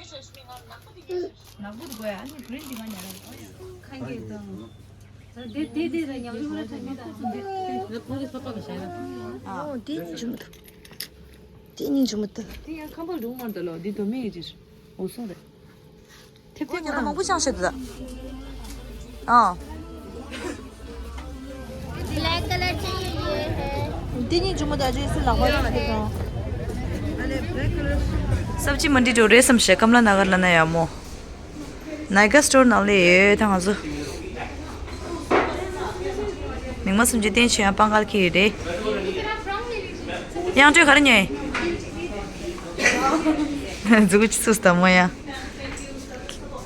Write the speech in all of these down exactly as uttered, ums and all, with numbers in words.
ནག་པོ་དགོས་ཨ་ནི་གི་རིན་འདི་ག་ཉར་ར། ཁ་འགྱེད་དང་། དེ་དེ་དེ་ཉམས་ལེན་ཁོ་ར་ཁ་འགྱེད་དང་། ཨ་འདི་ཉིད་ཆུ་མོ་དང་། དེ་ཉིད་ཆུ་མོ་དང་། དེ་ཡང་ཁམས་པ་ལུང་མར་དུ་ལོ་འདི་དོ་མེད་ཀྱི་འོ་སོང་རེད། ཐེབས་ཐེབས་ཀྱི་མང་པོ་ཅང་བཤད་འདུག་ད། ཨ། black colour चाहिए, ये है। འདི་ཉིད་ཆུ་མོ་དང་ཅི་སི་ལག་པ་ཡོད་ཀྱི་དང་། སབ་ཅི་མ་འདི་འགྲོ་རེད་བསམ་ཤེས་ཀམ་ལ་ན་གར་ལ་ན་ཡ་མོ། ནའི་ག་སི་ཊོར་ནང་ལ་ཡོད་ད་ང་ཚོ། མིག་དམར་གསུམ་གྱི་བསྟན་ཆོས་ཡང་པང་ཁལ་གྱི་རེད། དབྱངས་སྒྲོལ་ག་རེ་ཉོས། མཛུ་གུ་ཆུ་ཚུགས་དང་མོ་ཡ།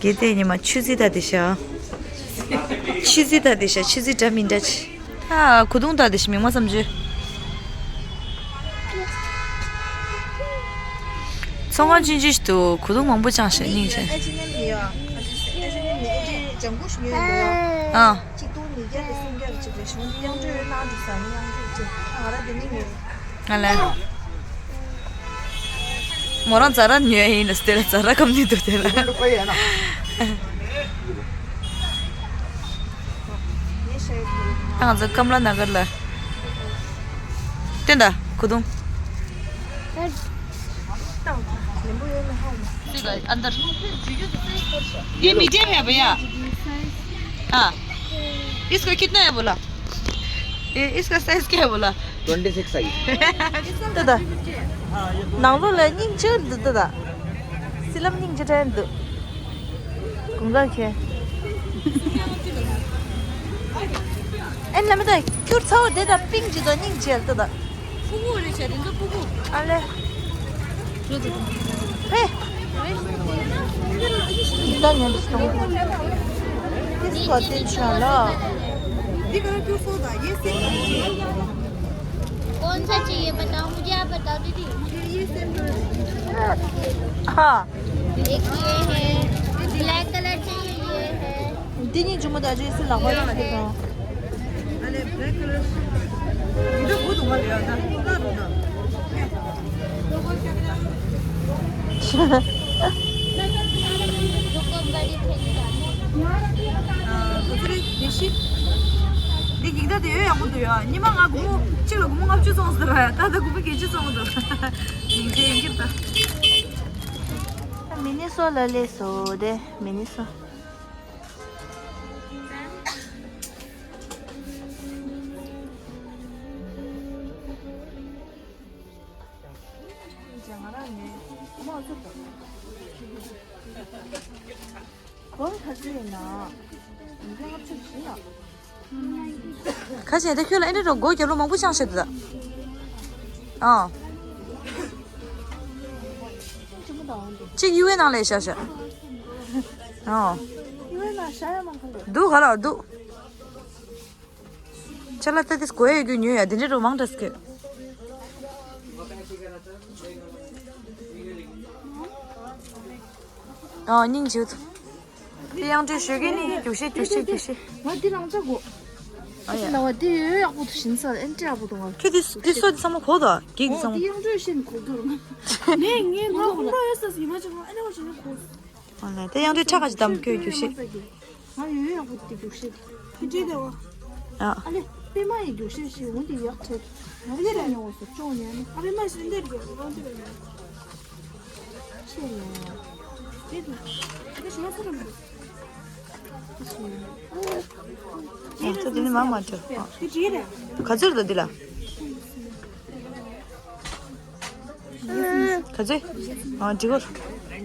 གལ་ཏེ་ཉི་མ་ཆུ་རྫི་ད་དེ་ཤ། ཆུ་རྫི་ད་དེ་ཤ་ཆུ་རྫི་འདྲ་མི་འདྲ་ཆི། ད་གོས་ཐུང་ད་དེ་ཤ་མིག་དམར་གསུམ་གྱི། ཚོང་ཁང་ཆུང་ཆུང་ཞིག་ཏུ་གོས་ཐུང་མང་པོ་ཅང་ཤ་སྙིང་རྗེ། ཨ། གཅིག་སྟོང་ཉིས་བརྒྱ་དང་སུམ་བརྒྱ་ཅིག་རེད་བྱུང་དེ་དབྱངས་སྒྲོལ་ནང་འགྲིག་ས་ནི་དབྱངས་སྒྲོལ་ཅིག་ང་ར་དེ་ནི་ཉོས། ང་ལ། མོ་རང་ཛ་ར་ཉོས་ཡིན་ལ་སྟེ་ལ་ཛ་ར་ཀམ་ནི་འདུག་དེ་ལ། ང་ཚོ་ཀམ་ལ་ན་གར་ལ། སྟོན་ད་གོས་ཐུང་། अंदर। ये मीडियम है भैया। हाँ। इसका कितना है बोला? ए, इसका साइज क्या है बोला? Twenty six size. ད་ད། ནང་ལོགས་ལ་སྙིང་རྗེ་འདུག་ད་ད། སི་ལམ་སྙིང་རྗེ་དྲན་འདུག་དགུན་ཁ་ཁྱེར། ཨེ་ན་མི་ད་ཁྱུར་ཚ་བོ་དེ་ད་པིང་ཅི་ད་སྙིང་རྗེ་ད་ད། ཕྲུ་གུ་རེད་བྱས་དེ་ཚོ་ཕྲུ་གུ། ཨ་ལེ། ཧེ། འདི་ལྟར་ཉན་དུ་སོང་། འདི་སུ་བ་དེ་ཆ་ལ། འདི་ག་རེ་ཁྱོད་སོང་ད་ཡེ་སེ། कौन सा चाहिए बताओ मुझे, आप बताओ दीदी। ये सेम कलर। हाँ। एक ये है, ब्लैक कलर चाहिए, ये है। འདི་གཉིས་ཆུ་མོ་དང་ཅི་སི་ལག་པ་ཡོད་ཀྱི་དང་། अरे ब्लैक कलर। ये तो बहुत हुआ गया था। कितना दूर था? ཨ། ཁོ་ཚོ་རེད་དེ་ཤི། འདི་འགྱིག་ཐག་དེ་ཡོད་ཡག་པོ་འདུག་ཡ། ཉི་མ་ང་སྒོར་མོ་གཅིག་ལ་སྒོར་མོ་ལྔ་བཅུ་བཙོང་ཟེར་བ་ཡ། ད་ལྟ་སྒོར་མོ་བརྒྱད་ཅུ་བཙོང་འདུག་ཡིན་གྱི་ཡིན་གྱི་ད། མི་ནི་སོ་ལ་ལས་སོ་དེ་མི་ནི་སོ། ང་རང་ནས་མ་ཚུགས་པ། གོང་ཁ་ཚིག་ཡིན་ན། ཡིན་ན་ཚུགས་ཤིང་ལ། ཁ་ཆེ་དེ་ཁྱོད་ལ་ཨེ་འདྲ་རོ་སྒོ་རྒྱབ་ལོ་མང་པོ་ཤང་བཤད་འདུག་ད། ཨ། གཅིག་ཡུ་ཝེ་ནང་ལས་བཞག་བཞག་ཨ། ཡུ་ཝེ་ནང་བཞག་ཡ་མང་ག་འདུག་འདུག་ག་ལ་འདུག་ཅ་ལག་ཏ་ཏིས་གོ་ཡ་རྒྱུ་ཉོས་ཡ་དེ་འདྲའི་རོ་མང་དྲགས་ཀྱི། ཨ་སྙིང་རྗེ། དེ་དབྱངས་སྒྲོལ་ཞོགས་ཀས་ནི་རྒྱུགས་ཤེས་རྒྱུགས་ཤེས་རྒྱུགས་ཤེས། ང་འདི་རང་ཅག་གོ། ཨ་ཡ། ལ་བ་འདི་ཡོད་ཡག་པོ་འདུག་ཞིམ་ས་ཨེ་འདྲ་ཡག་པོ་འདུག་ང་། ཁྱོད་འདི་འདི་སོ་འདི་ཚང་མ་གོ་དོ་གེག་འདི་ཚང་མ། འདི་དབྱངས་སྒྲོལ་ཤེས་ནི་གོ་གི་རུང་། ངས་ངས་ང་ཧུམ་ལོ་ཡོད་ས་སི་མ་ཅིག་ང་ཨེ་ནས་བ་ཞིག་ནས་གོ། ཨོ་ལེ་དེ་དབྱངས་སྒྲོལ་ཁྲག་ག་ཅིག་དམ་ཁྱོད་རྒྱུགས་ཤེས། ང་ཡོད་ཡག་པོ་འདི་རྒྱུགས་ཤེས། འདི་འདྲ་བ། ཨ། ཨ་ལེ་པད་མ་ཡི་རྒྱུགས་ཤེས་ཤིག་འོང་འདི་ཡག་ཁྲེལ། ང་འདི་ར་ཉོ་བ་སོ་ཅོག་ཉན་ནི། ཨ་པད་མ་ཞིག་འདི་རྒྱུགས་རོང་འདི་ར་ཉོ། ཨ་ཚོ་དེ་ནི་མ་མ་ཐོས། ག་ཚོད་འདུག་འདི་ལ། ག་ཚོད། ཨ་འདི་གོ། ཞོགས་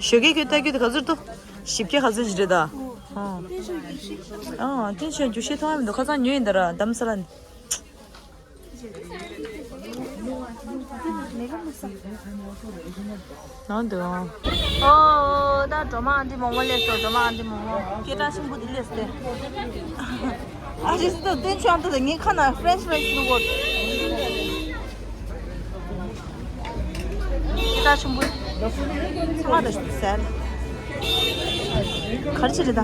ཀས་ཁྱོད་ལྟ་རྒྱུ་དེ་ག་ཚོད་འདུག་བཞི་བརྒྱ་ག་ཚོད་ཅིག་རེད་ད། ཨ། ཨ་བསྟན་ཆོས་རྒྱུགས་ཤེས་མཐོང་ཡ་མི་འདུག་ཁ་སང་ཉོས་ཡིན་ད་ར་དྷ་རམ་ས་ལ་ནས། ནང་དུ་ཨང་། ཨོ། ད་སྒྲོལ་མ་ཨ་འདི་མོག་མོག་སླེབས་སོང་། སྒྲོལ་མ་ཨ་འདི་མོག་མོག་སྐད་གྲགས་ཆེན་པོ་འདི་སླེབས་སོང་། ཨ་རིས་ཏོ་བསྟན་ཆོས་ཨ་མདོ་དང་ངའི་ཁ་ན་ཧྥ་རེན་ཆི་ཧྥ་རའི་སི་བླུགས་གོ། སྐད་གྲགས་ཆེན་པོ། ཚང་མ་ད་ཟེར། ག་རེ་བྱེད་རེད་ད།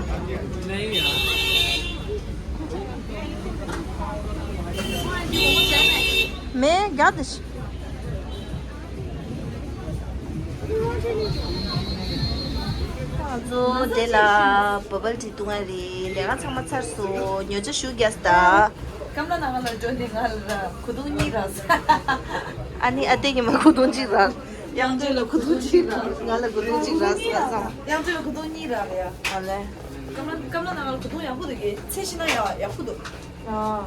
མེ་རྒྱག་དེ་ཤི། སོ་དེ་ལ་བ་བལ་ཊི་བཏུང་བ་རེད། ལས་ཀ་ཚང་མ་ཚར་སོང་། ཉོ་ཆ་ཞུ་རྒྱག་སྟ། ཀམ་ལ་ནང་ལ་འགྲོ་འདི་ང་ལ་གོས་ཐུང་གཉིས་རག་སོང་། ཨ་ནི་ཨ་ཏེ་གི་མ་གོས་ཐུང་གཅིག་རག་དབྱངས་ཅན་ལ་གོས་ཐུང་གཅིག་རག་ང་ལ་གོས་ཐུང་གཅིག་རག་སོང་། དབྱངས་ཅན་ལ་གོས་ཐུང་གཉིས་རག་ལ་ཡ། ཨ་ལེ། ཀམ་ལ་ཀམ་ལ་ནང་ལ་གོས་ཐུང་ཡག་པོ་འདུག་གི་ཚེ་ཤི་ན་ཡག་ཡག་པོ་འདུག་ཨ།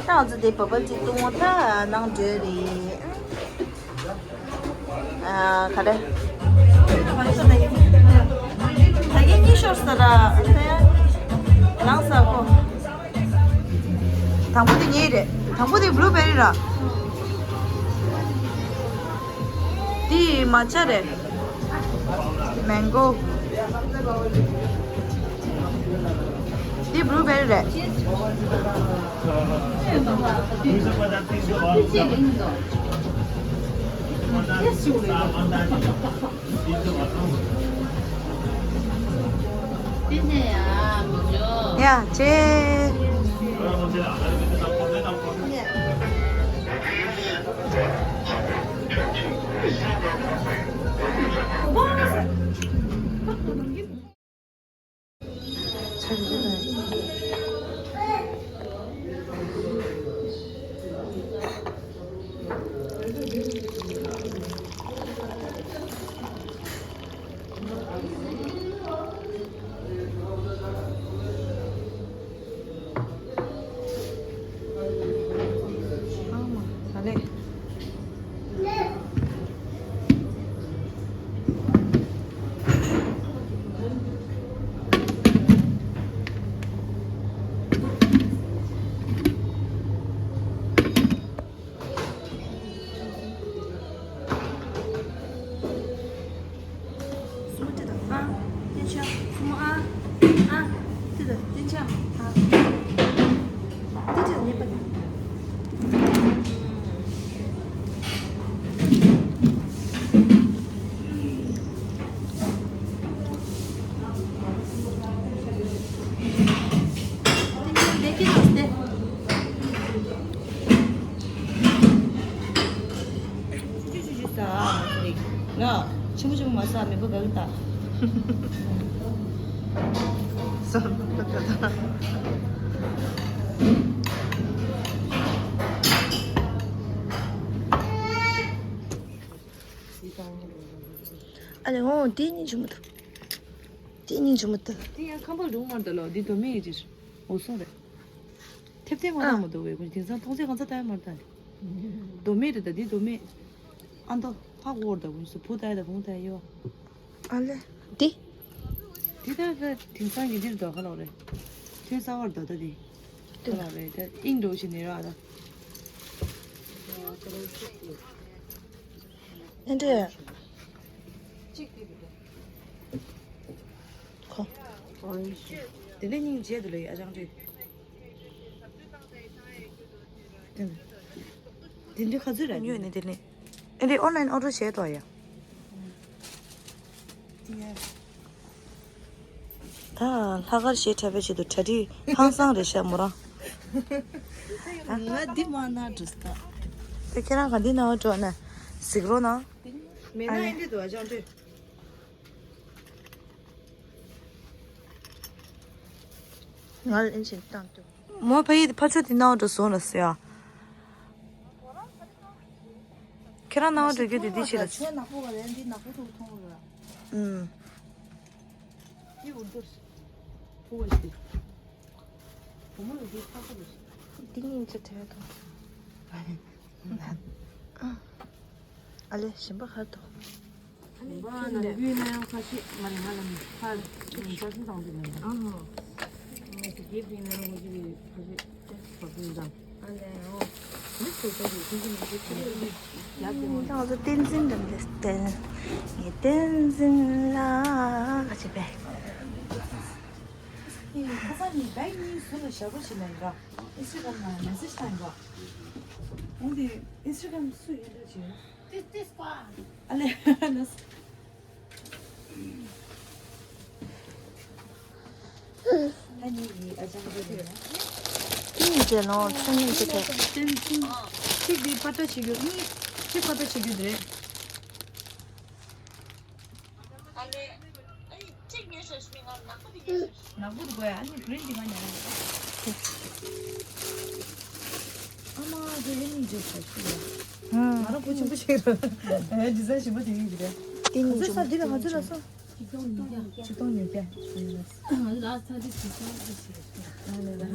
ད་ང་ཚོ་དེ་བ་བལ་ཊི་བཏུང་བ་ད་ནང་འགྲོ་རེད། ཨ། ག་རེ། ད་གིན་གཉིད་ཤོར་ས་ར། ལངས་ས་ཁོ། དང་པོ་དེ་ངའི་རེད། དང་པོ་དེ་བླུ་བེ་རི་ར། འདི་མ་ཆ་རེད། མེང་གོ། འདི་བླུ་བེ་རི་རེད། ཡ་ཅེ། སུ་མོ་ཏི་དང་ཨ། ཏི་ཆ། སུ་མོ་ཨ། ཨ། ཏི་དང་ཏི་ཆ། ཨ། ཏི་ཆ་ནེ་པ་ཏི། ཏི་ཆ་ལེ་ཀི་ནོ་སྟེ། ཆུ་ཆུ་ཆུ་ཆུ་ཟ། ང་ཆེན་པོ་ཆེན་པོ་མ་ཟ། མེད་པ་ག་གི་ད། ཟ། ཨ་ལེ་འོ་དེ་གཉིས་ཆུ་མོ་ད། དེ་གཉིས་ཆུ་མོ་ད། དེ་ཡང་ཁམས་པ་ལུང་མར་ད་ལོ། འདི་དོ་མེད་ཀྱི་འོ་སོང་རེད། ཐེབས་ཐེབས་མ་ཨ། བཏང་མ་འདུག་བས་ཀུན་དེང་སང་མཐོང་ཚད་གང་ཚ་ལྟ་ཡ་མར་ད། དོ་མེད་རེད་ད། འདི་དོ་མེད། ཨ་མདོ་ཧ་གོ་བར་ད་ཀུན་སུ་བུ་ལྟ་ཡ་ད་བུ་ལྟ་ཡ་ཡོ། ཨ་ལེ། འདི། འདི་ད་ད་དེང་སང་གི་འདིར་ད་ག་ལོག་རེད། ཐོན་ས་བར་ད་ད་འདི། ག་ལོག་རེད་ད་ཨིན་འགྲོ་ཞིག་ནས་ར་ད། ཨེ་འདྲས། ཁོ། དེ་ནས་སྙིང་རྗེ་དུ་ལོས་ཨ་ཅང་དུས། དེ་འདྲའི་ཁ་ཚུད་ར་ཉོས་ནས་དེ་ནས། ཨེ་འདྲས་ཨོན་ལན་ཨོ་ཌར་བྱས་ཏོ་ཡ། ད་ལྷག་དཀར་ཞེས་འཁྲབ་པའི་ཆེད་དུ་གྲ་སྒྲིག་ཧང་སང་རེད་ཤག་མོ་རང་། ང་འདི་མ་ན་འགྲོ་ས། དེ་ཁྱེད་རང་ག་འདི་ན་འགྲོ་ན། གཟིགས་རོགས་གནང་། མེད་ན་ཨེ་འདྲས་འདུག་ཨ་ཅང་འདྲས། ང་ལ་ཨེ་ཆེན་བཏང་འདུག་མོ་ཕ་ཡི་ཕ་ཆོ་དེ་ན་འགྲོ་སོང་ལ་ཟེར་ཡ། ཁྱེད་རང་ནང་འགྲོ་རྒྱུ་དེ་འདི་ཕྱི་ལ། ཁྱོད་ནག་པོ་ག་རེ་འདི་ནག་པོ་ཐུག་མཐོང་ར། ཨུམ། འདི་འུར་རྡོ་རེད། ཕོ་བ་ཞིག་བུ་མོ་ལ་འདི་ཁ་ཁ་ལ་ཞིག་འདི་གཉིས་ཆ་བྲལ་ཐོང་། ཨ་ལེ་ཞིམ་པ་ཁར་ཐོག་ང་ཚོ་དེབ་ཡིན་ན་ཡང་ཁ་ཤས་མ་ནི་ང་ལ་ནི་ཁ་ཅིག་བཏང་དུས་མེད་ན། ཨ་ཧོ། ང་ཚོ་དེབ་ཡིན་ན་ཡང་ཁོ་ཅིག་ཁ་ཤས་བབ་ཡིན་དང་། ཨ་ལས་ཨོ། མི་ཚོ་ཚོ་གི་ཁྱིམ་གྱི་མི་ཚོ་ཁྱིམ་གྱི་མི་ཡག་གི་མ། ང་ཚོ་བསྟན་འཛིན་འགྲམ་དེ་བསྟན། ངས་བསྟན་འཛིན་ལ་ཁ་ཅིག་པས། ཁ་སང་ནི་བེག་གཉིས་ཟུར་ལ་བཞག་པ་ཞིག་ལ་ཡིན་པ། ཨིན་སི་ཊ་གྷ་རམ་ལ་མེ་སེ་ཇི་བཏང་ཡིན་པ། འོན་ཏེ་ཨིན་སི་ཊ་གྷ་རམ་སུ་ཡིན་འདྲ་བྱས། ཨ་ལས། ཨ་ནི་ཡི་ཨ་ཅང་གི་རེད། ཏིང་ཅེ་ལོ་ཚན་ནི་ཅེ་ཏེ། ཏིང་ཅིང་། གཅིག་དེ་པ་ཏྲ་བྱེད་རྒྱུ་གཉིས་གཅིག་པ་ཏྲ་བྱེད་རྒྱུ་རེད། ནག་པོ་དེ་དགོས་ཡ། ཨ་ནི་གི་རིན་འདི་ག་ཉར་ཡ། ཨ་མ་དེ་ཨེ་ནི་འཇོག་ས་ཞིག་ལ། ང་རང་པོ་ཆེན་པོ་ཞིག་རེད། ཨེ་འདི་ས་ཞིམ་པོ་དེ་ཡིན་གྱི་རེད། དེ་ནི་འཇོག་ས་འདི་ལ་ང་ཚོ་ལ་སོ། ཆིག་སྟོང་ཉིས་བརྒྱ། ཆིག་སྟོང་ཉིས་བརྒྱ། ང་ཚོ་ལ་ས་འདི་ཆིག་སྟོང་ཨ་ཞིག་རེད། ཨ་ལེ་ལེ།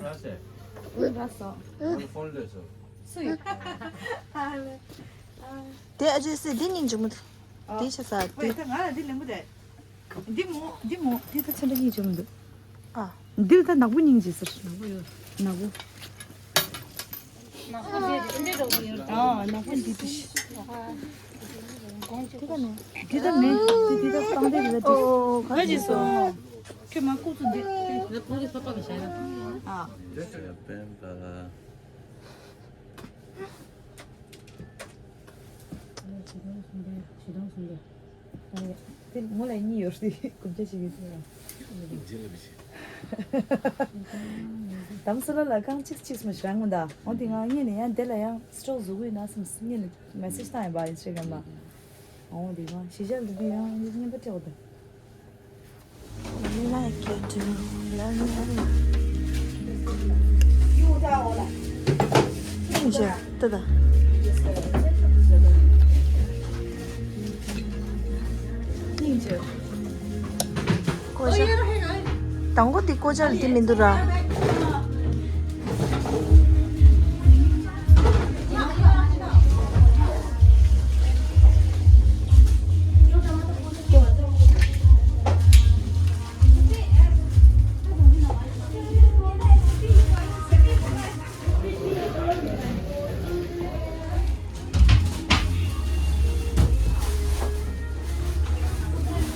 ཨུ་ར་སོ། ཨུ་ཕོན་ལས་སོ། སུ་ཡིན། ཨ་ལེ། དེ་ཨ་ཅེ་སི་འདི་སྙིང་རྗེ་མོ་འདུག་འདི་ཆ་ས་འདི། ད་ང་ལ་འདི་ལེན་པོ་རེད། འདི་མོ་འདི་མོ་འདི་ད་ཚན་པ་སྙིང་རྗེ་མོ་འདུག་ཨ། འདིར་ད་ནག་པོ་སྙིང་རྗེ་ཟེར། ནག་པོ་ཡོད། ནག་པོ། ནག་པོ་འདི་འདྲ་ཡོད། ཨ་ནག་པོ་འདི་འདི་ཤི། འདི་ད་མེད། འདི་ད་མེད། འདི་འདི་ད་སྟངས་འདི་རེད་འདི། ཨོ་ག་ཅི་སོང་། ཁྱོད་མ་ལྐུགས་ཚོ་འདི། འདི་ཁོ་གི་ཕ་པ་གི་ཞལ་ལ། ཨ། ཇི་ལྟར་དཔེ་འབད་ལ། ཇི་ལྟར་གསུངས་པས་ཇི་ལྟར་གསུངས་པས། ཨ་ཡ། དེ་ངོ་ལ་གཉིས་ཡོད་རེད། དགུ་བརྒྱ་ཞིག་ཡོད་ཟེར་ཡ། དམ་སུ་ལ་ལ་རྐང་གཅིག་གཅིག་སུ་མ་ཞིག་རང་ངོ་ད། འོ་དེ་ང་གཉིས་ནས་ཡང་དེ་ལ་ཡང་སི་ཊོག་བཟོ་གི་ཡོད་ན་བསམ་གཉིས་ནས་མེ་སེ་ཇི་བཏང་ཡིན་པ་ཡིན་ཤེས་གམ་པ། འོ་དེ་ང་གཞིས་ཆགས་འདི་དུས་ཡང་སྙན་པ་སྤྲད་འོ་ད། Like you do, love me. སྙིང་རྗེ། ལྟ་ད། སྙིང་རྗེ། ཀོ་ཅ། དང་པོ་འདི་ཀོ་ཅ་ལ་འདི་མི་འདུག་ར།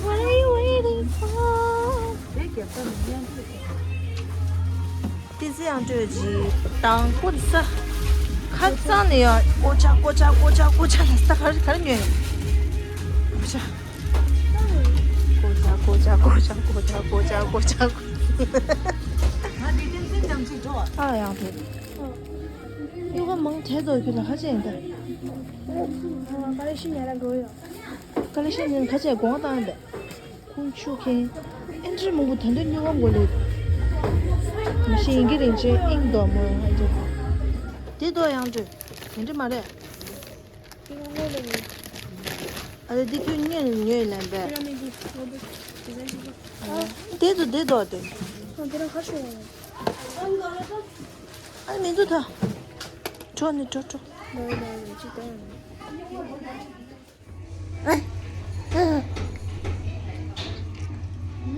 What are you waiting for? བསྟན་འཛིན་དབྱངས་སྒྲོན་གྱི་དང་པོ་ནི་ས། ཁ་རྩང་ནས་ཡང་ཀོ་ཅ་ཀོ་ཅ་ཀོ་ཅ་ཀོ་ཅ་ལ་ས་ག་རེ་ག་རེ་ཉོས་ཡོད། ཀོ་ཅ། ཀོ་ཅ་ཀོ་ཅ་ཀོ་ཅ་ཀོ་ཅ་ཀོ་ཅ། ང་འདི་བསྟན་འཛིན་རྣམ་གཅིག་འགྲོ་བ། ཨ་ཡང་དེ། སྨྱུ་གུ་མང་དྲགས་འདུག་ཁྱོད་ལ་ཧ་ཅང་ཡིན་ད། ཀ་ལེ་ཤི་ཉར་ར་འགྲོ་ཡོད། ཀ་ལེ་ཤི་ཉར་ཁ་ཆེ་དགོངས་བཏང་ཡིན་པས། ཁུངས་ཆུ་མཁན། ཨེ་འདྲ་མང་པོ་ད་འདོད་སྨྱུ་གུ་མགོ་ལས། མི་ཤེས་ཡིན་གྱི་རིན་ཆེན་ཨིང་རྡོ་མོ་ཨེ་འདྲ། དེ་དོ་ཡང་འགྲོ། མི་འདྲ་མ་རེད། ཨ་ལེ་འདི་ཁྱོད་ཉོས་ཉོས་ལེན་པས། དེ་ཚོ་དེ་དོ་དེ། ཨ་ལེ་མི་འདུག་ད། འགྲོ་ནི་འགྲོ་འགྲོ།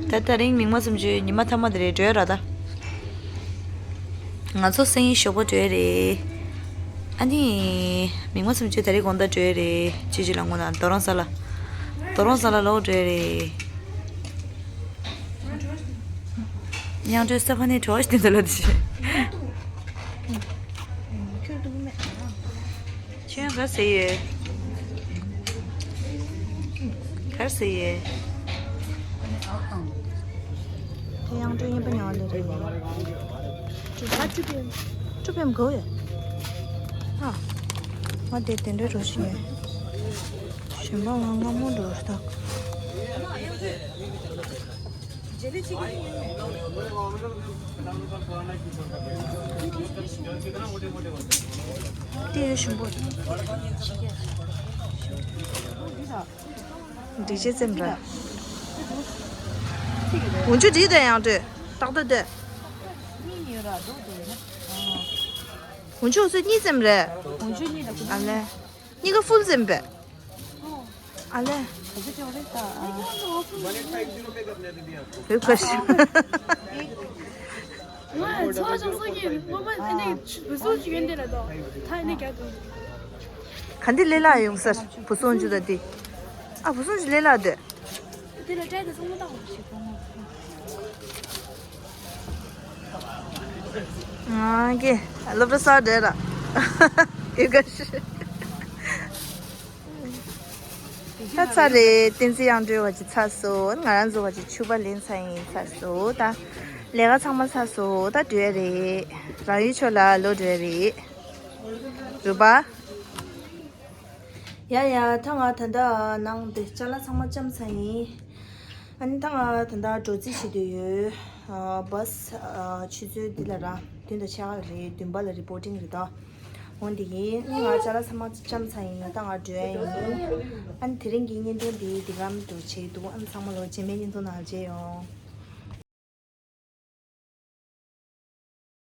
ད་དེ་རིང་མིག་དམར་སུམ་ཅུ་ཉི་མ་མཐའ་མ་དེ་རེད་འགྲོ་ཡ་ར་ད། ང་ཚོ་སང་ཉིན་ཞོགས་པ་འགྲོ་ཡ་རེད། ཨ་ནི། མིག་དམར་སུམ་ཅུ་དེ་རིང་དགོང་དག་འགྲོ་ཡ་རེད་ཅི་ཅི་ལ་ངོ་ན་རྡོ་རོང་ས་ལ། རྡོ་རོང་ས་ལ་ལོག་འགྲོ་ཡ་རེད། ཡང་འགྲོ་ས་ཕ་ནས་གྲོགས་ཤིག་དེ་འདྲ་ལ་དེ་བྱས། ཁྱོད་ག་ཟེ་ཡོད། ག་ཟེ་ཡོད། དེ་ཡང་སྤྲོད་ཉན་པ་ཉང་ལེ་རེད། ཨ་ཅུ་པེམ། ཅུ་པེམ་གོ་ཡོད། ཨ། ང་དེ་དེ་འདྲའི་རོ་ཞིག་ཡོད། གཞན་པ་ང་སྔ་མོ་འགྲོ་རེད་ད། དེ་ཡོད་ཞིམ་པོ། འགྲིག་ཆེ་ཙེམ་ར། འུན་ཆུ་འགྲིག་དེ་ཡང་འགྲོས་ཏག་ཏག་དེ། འུན་ཆུ་འུ་ཚོ་གཉིས་ཙེམ་རེད། ཨ་ལེ། གཉིས་ཀ་ཧྥུལ་ཙེམ་པས། ཨ་ལེ། བོད་ཁ་ཤི། ང་ཚོ་ཅང་སོ་གི་སློབ་མ་ཨ་ནི་བུ་སོ་ཅིག་ཡོན་ཏན་ལ་དོ། ད་ནི་རྒྱ་དོ། ག་འདི་ལས་ལ་ཡོང་སར་བུ་སོང་ཅུ་ད་འདི། ཨ་བུ་སོང་ཅུ་ལས་ལ་འདོད། དེ་ལ་སྤྲད་དེ་སོང་མ་ཏང་བ་ཞིག་གོ་ང་། ང་གི་སློབ་གྲྭ་གསར་འདྲ་ར། ཡོད་ག་ཤི། ད་ཚར་རེད། བསྟན་འཛིན་དབྱངས་སྒྲོལ་བ་ཅིག་ཚར་སོང་། ང་རང་ཚོ་བ་ཅིག་ཕྱུ་པ་ལེན་ཚར་ཡིན་ཚར་སོང་ད། ལས་ཀ་ཚང་མ་ཚར་སོང་ད་འགྲོ་ཡ་རེད། རང་ཡུལ་ཕྱོགས་ལ་ལོག་འགྲོ་ཡ་རེད། རུ་པ། ཡ་ཡ་ད་ང་ད་ལྟ་ནང་དེ་ཅ་ལག་ཚང་མ་བཅམས་ཚར་ཡིན། ཨ་ནི་ད་ང་ད་ལྟ་འགྲོ་རྩིས་བྱེད་དུ་ཡོད། ཨ་བྷས་ཨ་ཆུ་ཚོད་འདི་ལ་ར་བདུན་དང་ཕྱེད་ཀ་ལ་རེད། བདུན་པ་ལ་རི་པོར་ཊིང་རེད་ད། འོན་ཏེ་ཡིན་ནི་ང་ཅ་ལག་ཚང་མ་བཅམ་ཚར་ཡིན། ད་ང་འགྲོ་ཡ་ཡིན། ཨ་ནི་དེ་རིང་གི་བརྙན་ཐུང་འདི་འདི་གམ་དུ་བྱས་འདུག་ཨ་ནི་ཚང་མ་ལོ་རྗེས་མའི་བརྙན་ཐུང་ནང་མཇལ་ཡོང་།